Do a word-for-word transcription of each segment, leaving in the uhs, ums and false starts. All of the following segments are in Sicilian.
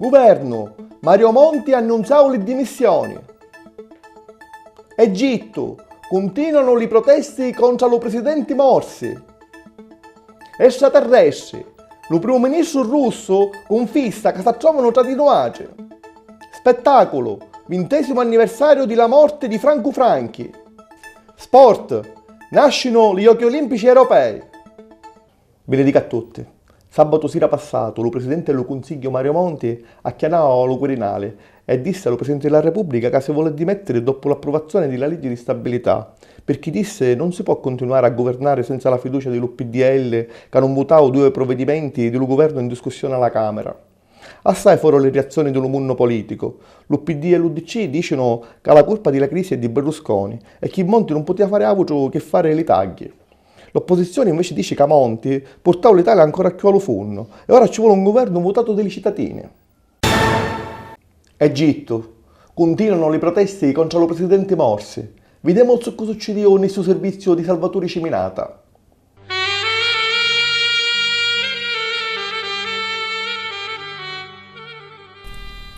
Guvernu, Mario Monti annunziau li dimissioni. Egittu, cuntinuanu li protesti contra lu presidenti Morsi. Estraterrestri, lu primu ministru russu cunfissa ca s'attròvanu tra di nuatri. Spettaculu, vintesimu anniversariu di la morti di Francu Franchi. Sport, nascinu li Jochi Olimpici Europei. Benedica a tutti. Sabatu sira passatu, lu Presidenti di lu Cunsigghiu Mario Monti acchianau a lu Quirinali e dissi a lu Presidenti di la Repubblica ca si voli dimettiri doppu l'appruvazzioni di la liggi di stabilità, pirchì dissi non si pò cuntinuari a guvernari senza la fiducia di lu P D L ca nun vutau dui provvedimenti di lu guvernu in discussioni a la Camera. Assai foru li riazzioni di lu munnu politicu. Lu P D e l'U D C dicinu ca la curpa di la crisi è di Berlusconi e chi Monti nun putia fari àutru chi fari li tagghi. L'opposizioni inveci dici ca Monti purtau l'Italia ancora cchiù a lu funnu e ora ci voli un guvernu vutatu di li citatini. Egittu. Cuntinuanu li protesti contra lu presidenti Morsi. Videmu su cu succidiu nni stu sirvizziu di Salvaturi Ciminata.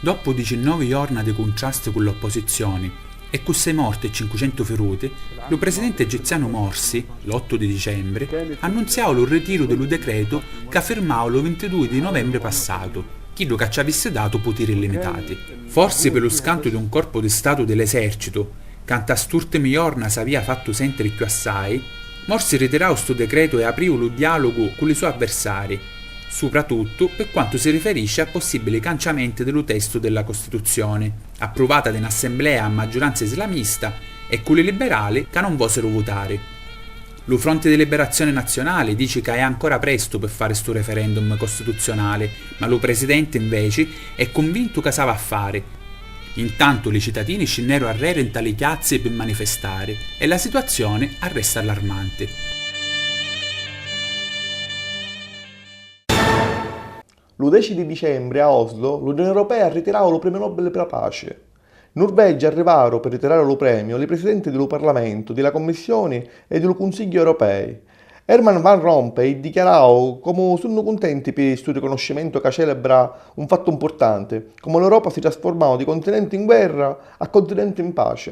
Doppu dicinnovi jorna di cuntrasti cu l'opposizioni e cu sei morti e cincucentu firuti, lu presidenti egizianu Morsi, l'ottu di dicembri, annunziau lu ritiru di lu decretu ca firmau lu vintidui di novembri passatu, chiddu ca ci avissi datu putiri illimitati. Forsi pi lu scantu di un corpu di statu di l'esercitu, ca nta st'urtimi jorna s'avia fattu sentiri cchiù assai, Morsi ritirau stu decretu e apriu lu diàlugu cu li so avversarii, supratuttu pi quantu si riferisci a possibili canciamenti di lu testu di la Costituzioni, appruvata di n'assemblea a maggiuranza islamista e cu li liberali ca non vòsiru vutari. Lu Fronti di Liberazioni Nazionali dici ca è ancora prestu pi fari stu referendum costituzionali, ma lu presidenti, inveci, è cunvintu ca s'ava a fari. Intantu li citatini scinneru arreri nta li chiazzi pi manifestari e la situazioni arresta allarmanti. Lu deci di dicembri a Oslo l'Unioni Europea ritirau lu Premiu Nobel pi la Paci. Nurveggia arrivaru pi ritirari lu premiu li Prisidenti di lu Parlamentu, di la Commissioni e di lu Cunsigghiu Europei. Herman Van Rompuy dichiarau comu sunnu cuntenti pi stu ricanuscimentu ca celebra un fattu mpurtanti, comu l'Europa si trasfurmau di continenti in guerra a continenti in paci.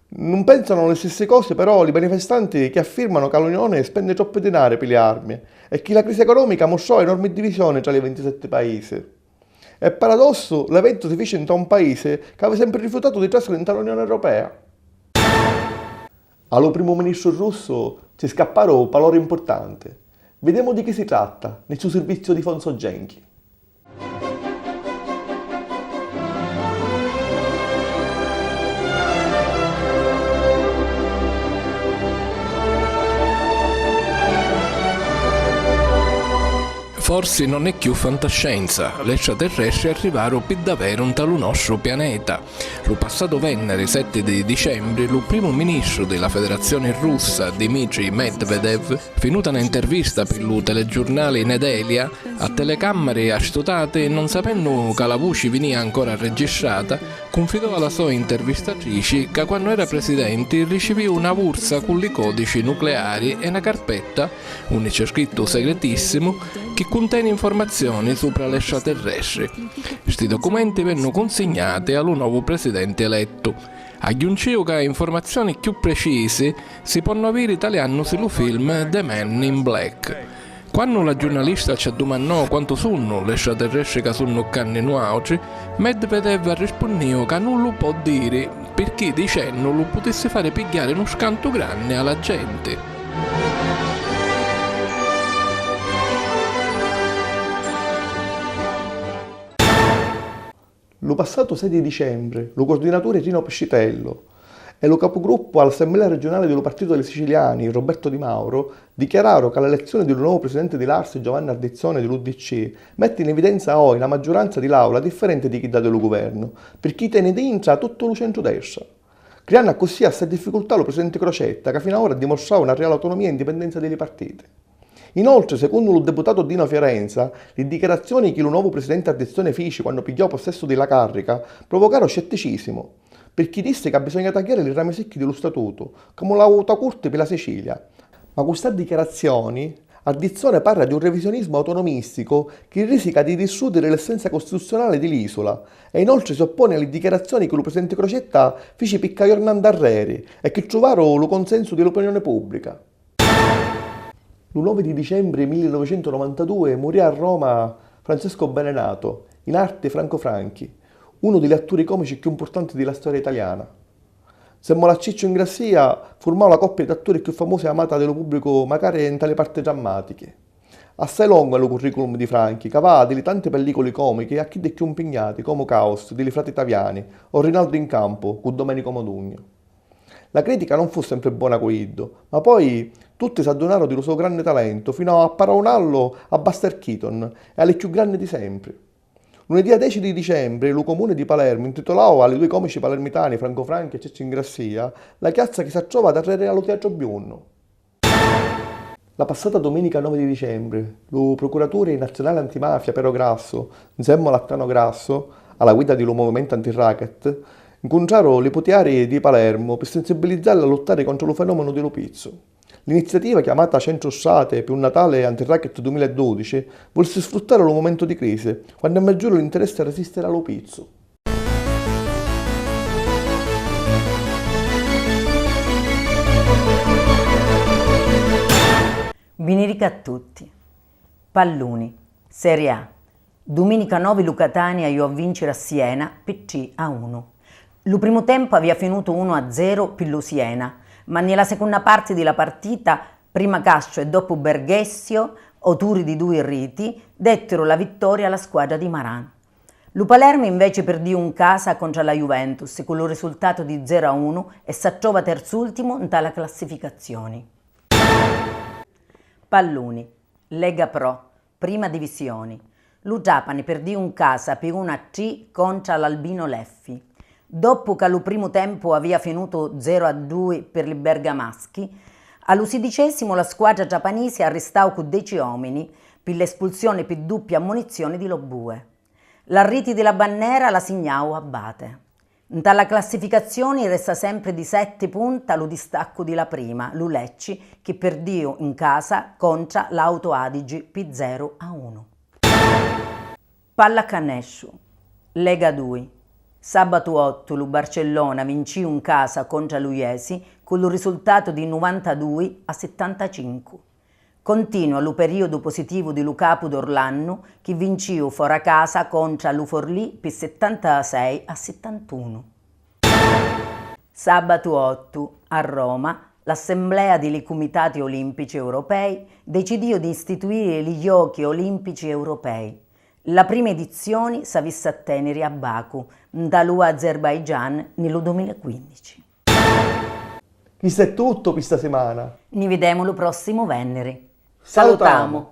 Nun pènsanu li stissi cosi però li manifestanti chi affirmanu ca l'Unioni spendi troppi dinari pi li armi e chi la crisi econòmica mustrau enormi divisioni tra li vintisetti paisi. E paradossu, l'eventu si fici nta un paisi ca havi sempri rifiutatu di tràsiri nta l'Unioni Europea. A lu primu ministru russu ci scapparu palori mpurtanti. Videmu di chi si tratta nni stu sirvizziu di Fonso Genchi. Forsi non è cchiù fantascienza, l'estraterrestri arrivaru pi daveru nta lu nostru pianeta. Lu passatu vènnari setti di dicembri lu primu ministru di la Federazioni Russa, Dmitry Medvedev, finuta na intervista pi lu telegiurnali Nedelia, a telecàmmari astutati, non sapennu ca la vuci vinìa ancora registrata, cunfidò a la so intervistatrici ca quannu era presidenti ricivìu na vursa cu li còdici nucleari e na carpetta, unni c'è scrittu segretissimo, chi cunteni informazioni supra l'estraterrestri. Sti documenti vennu cunsignati a lu novu presidenti elettu. Agghiuncìu ca informazioni cchiù precisi si ponnu aviri taliannusi lu film The Man in Black. Quannu la giurnalista ci addumannò quantu sunnu l'estraterrestri ca sunnu ccà nni nuàutri, Medvedev arrispunnìu ca nun lu pò diri pirchì dicennu lu putissi fari pigghiari nu scantu granni a la genti. Lu passatu sei di dicembri, lu cuordinaturi Rino Piscitellu e lu capugruppu a l'Assemblea Regionali di lu Partitu di li Siciliani, Roberto Di Mauro, dichiararu ca l'elezzioni di lu novu presidenti di l'ARSI, Giovanni Ardizzone di l'U D C, metti in evidenza oji na maggiuranza di l'Aula differenti di chidda di lu guvernu, pirchì teni dintra tuttu lu centru-destra, criannu accussì assai difficultà a lu presidenti Crocetta, ca finu a ora dimustrau na riali autonomia e indipendenza di li partiti. Inoltri, secunnu lu deputatu Dino Fiorenza, li dichiarazzioni chi lu novu presidenti Ardizzone fici quannu pigghiau possessu di la carrica provocaru scetticisimu, pirchì dissi ca bisogna tagghiari li rami sicchi di lu statutu, comu l'auta curti pi la Sicilia. Ma cu sta dichiarazzioni A dizione parra di un revisionismu autonomìsticu chi risica di distrùtiri l'essenza costituzionali di l'ìsula e inoltri si opponi a li dichiarazzioni chi lu presidenti Crocetta fici picca jorna ndarreri e chi truvaru lu consensu di l'opinioni pùbbrica. Lu novi di dicembri millinovicentunovantadui murìa a Roma Francesco Benenato, in arti Franco Franchi, unu di li atturi còmici cchiù mpurtanti di la storia italiana. Nzèmmula a Cicciu Ingrassia furmau la coppia d'atturi cchiù famusa e amata di lu pùbbricu macari nta li parti drammàtichi. Assai longu è lu curriculum di Franchi, ca va di li tanti pellìculi còmichi a chiddi cchiù mpignati, comu Caos di li frati Taviani o Rinaldo in campu cu Domenico Modugnu. La crìtica non fu sempri bona cu iddu, ma poi tutti s'addunaru di lu so granni talentu finu a paraunallu a Buster Keaton e a li cchiù granni di sempri. Lunedì a deci di dicembri lu Comuni di Palermu intitulau a li dui còmici palermitani Franco Franchi e Cicciu Ingrassia la chiazza chi s'attrova darreri a lu Tiatru Biunnu. La passata dumìnica novi di dicembri, lu prucuraturi nazziunali antimafia Pero Grassu, nzèmmula a Tano Grassu, a la guida di lu Muvimentu Anti-Racket, ncuntraru li putiari di Palermu pi sensibilizzalli a luttari contra lu fenòmenu di lu pizzu. L'iniziativa, chiamata Centru Strate pi un Natale Anti-Racket dumila e dudici, vulsi sfruttari lu mumentu di crisi, quannu è maggiuri l'interessi a resìstiri a lu pizzu. Vinirica a tutti. Palluni. Serie A. Dumìnica novi lu Catania iu a vìnciri a Siena pi tri a unu. Lu primu tempu avìa finutu unu a zeru pi lu Siena, ma nni la secunna parti di la partita, prima Castro e doppu Berghessio, auturi di dui riti, dèttiru la vittoria a la squadra di Maran. Lu Palermu inveci pirdìu 'n casa contra la Juventus cu lu risultatu di zeru a unu e s'attrova terz'ùltimu nta la classificazzioni. Palluni. Lega Pro, Prima Divisioni. Lu Trapani pirdìu 'n casa pi unu a tri contra l'Albino Leffi. Doppu ca lu primu tempu avìa finutu zeru a dui pi li bergamaschi, a lu sidicèsimu la squatra trapanisi arristau cu deci òmini pi l'espulsioni pi duppia ammunizzioni di Lobue. La riti di la bannera la signau Abate. Nta la classificazzioni resta sempri di setti punta lu distaccu di la prima, lu Lecci, chi pirdìu 'n casa contra l'Auto Adigi pi zeru a unu. Pallacanestru. Lega dui. Sàbatu ottu lu Barcellona vincìu 'n casa contra lu Jesi cu lu risultatu di nuvantadui a sittantacincu. Continua lu perìodu positivu di lu capu d'Orlannu chi vincìu fora casa contra lu Forlì pi sittantasei a sittantunu. Sàbatu ottu, a Roma, l'Assemblea di li Cumitati Olìmpici Europei decidìu di istituiri li Jochi Olìmpici Europei. La prima edizzioni s'avissi a tèniri a Baku, nta lu Azerbaigian, nni lu dumilaquìnnici. Chistu è tuttu pi sta simana. Nni videmu lu pròssimu vènniri. Salutamu!